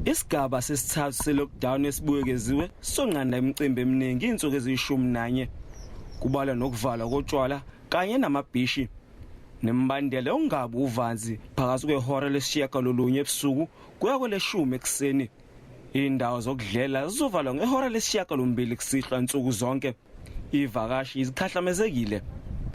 Isigaba sesithathu se-lockdown esibuyekeziwe sonqanda imicimbi eminingi insuku eziyishumi nanye. Kubalwa nokuvalwa kotshwala kanye namabhishi. Nemibandela yokungabi uvanzi phakathi kwehora lesi-9 ebusuku kuya kweleshumi ekuseni. Indawo zokudlela zizovalwa ngehora lesi-8 kusihlwa nsuku zonke. Ivakashi izikhahlamezekile.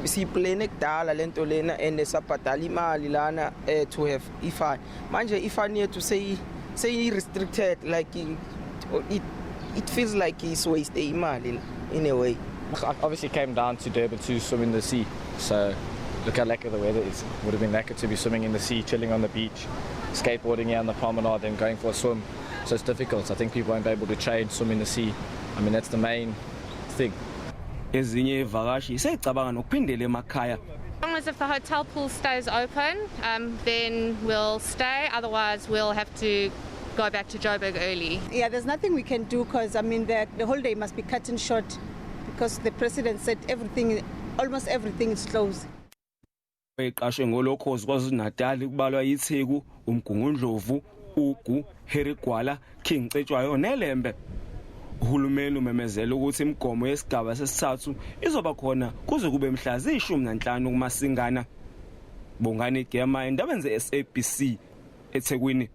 Siyiplane kudala lento lena and sabhadala imali lana to have ifun. Manje ifun yethu seyi restricted, like it feels like it's waste imali in a way. I obviously came down to Durban to swim in the sea. So look how lekker the weather is. Would have been lekker to be swimming in the sea, chilling on the beach, skateboarding here on the promenade, then going for a swim. So it's difficult. I think people won't be able to train, swim in the sea. I mean, that's the main thing. Ezinye ivakashi seyicabanga nokuphindela emakhaya. As long as if the hotel pool stays open, then we'll stay. Otherwise, we'll have to go back to Joburg early. Yeah, there's nothing we can do because, I mean, the holiday must be cut in short because the president said everything, almost everything is closed. Eqashwe ngolokhozi KwaZulu-Natal kubalwa iTheku, uMgungundlovu, Ugu, Harry Gwala, King Cetshwayo neLembe. Uhulumeni umemezela ukuthi imigomo yesigaba sesithathu izoba khona kuze kube mhla ziyi-15 kuMasingana. Bongani Gema, endabeni ze-SABC, eThekwini.